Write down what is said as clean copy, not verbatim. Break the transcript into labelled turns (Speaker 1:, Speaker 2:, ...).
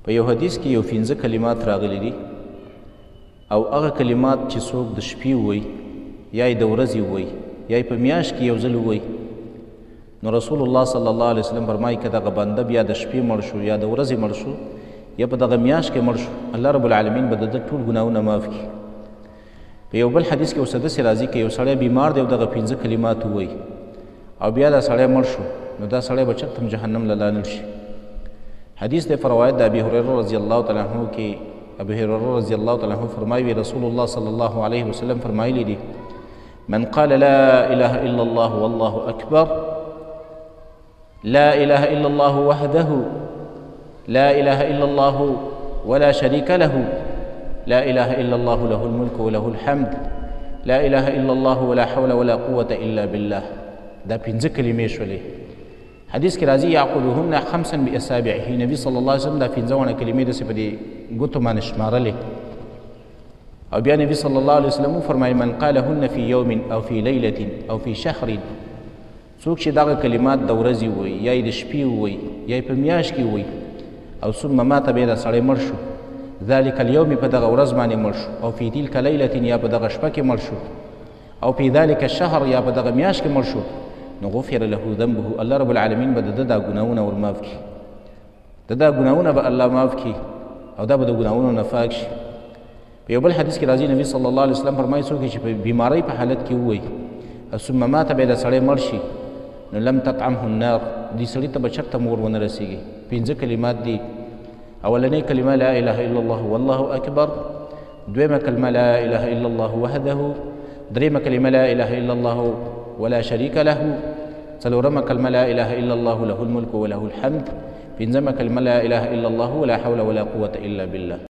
Speaker 1: په یو حدیث کې یو پنځه کلمات راغلي دي، او هغه کلمات چې څوک د شپې ووایي یا یې د ورځې ووایي یا یې په میاشت کې یو ځل ووایي، نو رسول الله صلی الله علیه وسلم فرمایي که دغه بنده بیا د شپې مړ شو یا د ورځې مړ شو یا په دغه میاشت کې مړ شو، الله رب العالمین به د ده ټول ګناهونه معاف کړي. په یو بل حدیث کې اوس داسې راځي که یو سړی بیمار دی او دغه پنځه کلمات ووایي او بیا دا سړی مړ شو، نو دا سړی به چېرته هم جهنم له لاړ نه شي. حدیث دی په روایت د ابي هریره رضی الله تعالی عنه کې، ابي هریره رضی الله تعالی عنه فرمایي رسول الله صلی الله علیه وسلم فرمایلی دي: من قال لا اله الا الله والله اکبر، لا اله الا الله وحده، لا اله الا الله ولا شريك له، لا اله الا الله له الملك وله الحمد، لا اله الا الله ولا حول ولا قوة الا بالله. دا پنځه کلمې شولې. حدیث کې راځي یعقدهن خمسا باصابعه، نبی صلی الله علیه وسلم دا پنځه واړه کلمې داسې په دې ګوتو باندې شمارلې. او بیا نبی صلی الله علیه وسلم وفرمایل: من قالهن فی یوم او فی لیلة او فی شهر، څوک چې دغه کلمات د ورځې ووایي یا یې د شپې ووایي یا یې په میاشت کې ووایي، او ثم مات بیا دا سړی مړ شو، ذلک الیوم په دغه ورځ باندې مړ شو، او فی تلک لیلة یا په دغه شپه کې مړ شو، او فی ذلک الشهر یا په دغه میاشت کې مړ شو، نو غفر له ذنبه، الله رب العالمین به د ده دا ګناهونه ور معاف کړي، د دا ګناهونه به الله معاف کړي او دا به د ګناهونو نه پاک شي. په یو بل حدیث کې راځي نبی صلی الله علیه وسلم فرمایي څوک چې په بیمارۍ په حالت کې ووایي او ثم مات بیا دا سړی مړ شي، نو لم تطعمه النار، دې سړي ته به چېرته هم اور ونه رسېږي. پنځه کلمات دي. اولنۍ کلمه لا اله الا الله والله اکبر، دویمه کلمه لا اله الا الله وحده، درېیمه کلمه لا اله الا الله ولا شریک له، څلورمه کلمه لا اله الا الله له الملک وله الحمد، پنځمه کلمه لا اله الا الله ولا حول ولا قوة الا بالله.